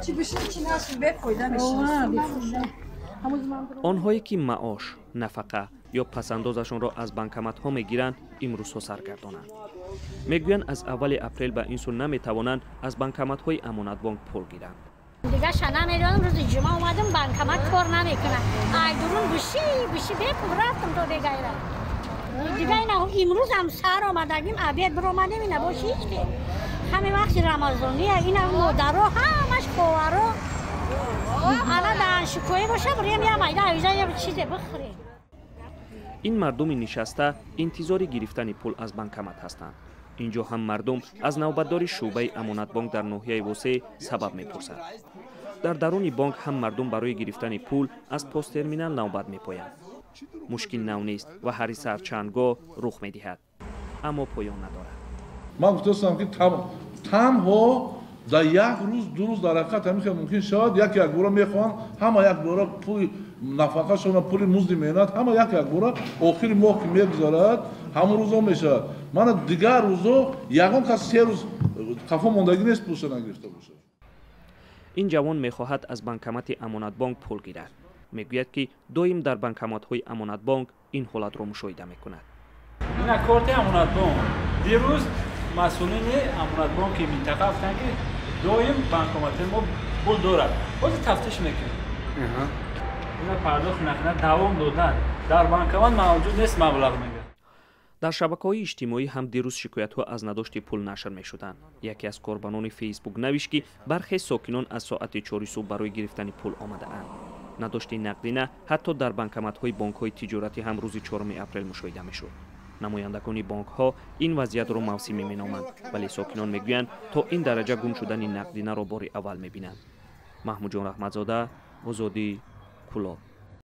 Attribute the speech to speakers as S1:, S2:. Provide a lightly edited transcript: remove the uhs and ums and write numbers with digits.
S1: Чӣ бишин, чӣ нашин, бефоида мешинем.
S2: Онҳое ки маош, нафақа ё пасандозашонро аз банкоматҳо мегиранд, имрӯзҳо саргардонанд. Мегӯянд, аз аввали апрел ба ин сӯ наметавонанд аз банкоматҳои Амонатбонк пул гиранд.
S3: Дигаша намедонам, рӯзи ҷумъа омадам, банкомат кор намекунад. Ай дурун биши биши бепул рафтам то бегайра. Дига ина имрӯзам сар омадагим, обед биромадем, ина боши ҳеч ки. Ҳами вақти рамазония, ина модаро ҳамаш, ховаро ана даҳаншукоӣ боша, бурем я майда авиза, я чизе бихӯрем.
S2: Ин мардуми нишаста интизори гирифтани пул аз банкомат ҳастанд. Инҷо ҳам мардум аз навбатдори шӯъбаи Амонатбонк дар ноҳияи Восеъ сабаб мепурсад. Дар даруни бонк ҳам мардум барои гирифтани пул аз посттерминал навбат мепоянд. Мушкил нав нест ва ҳари сар чандгоҳ рух медиҳад, аммо поён надорад.
S4: Ман гуфтастам, ки танҳо дар як рӯз, 2 рӯз дар ҳақиқат ҳамин хел мумкин шавад. Як якбора мехоҳанд ҳама якбора пули нафақашона, пули музди меҳнат, ҳама як якбора охири моҳ ки мегузарад, ҳамон рӯзо мешавад. Мана дигар рӯзо ягон кас 3 рӯз қафо мондагӣ нест, пулша нагирифта бошад.
S2: Ин ҷавон мехоҳад аз банкомати Амонатбонк пул гирад. Мегӯяд, ки доим дар банкоматҳои Амонатбонк ин ҳолатро мушоҳида мекунад.
S5: Ина корти Амонатбонк. Дирӯз масъулини Амонатбонки минтақа гуфтанд, ки доим банкомати мо пул дорад. Ҳозир тафтиш мекунем. Ина пардохт накунад, давом додан, дар банкомат мавҷуд нест маблағ, мегӯяд.
S2: Дар шабакаҳои иҷтимоӣ ҳам дирӯз шикоятҳо аз надошти пул нашр мешуданд. Яке аз корбанони Фейсбук навишт, ки бархе сокинон аз соати 4-и субҳ барои гирифтани пул омадаанд. Надошти нақдина ҳатто дар банкоматҳои бонкҳои тиҷоратӣ ҳам рӯзи 4 апрел мушоҳида мешуд. Намояндагони бонкҳо ин вазъиятро мавсимӣ меноманд, вале сокинон мегӯянд, то ин дараҷа гум шудани нақдинаро бори аввал мебинанд. Маҳмудҷон Раҳматзода, Озодӣ, Кӯлоб.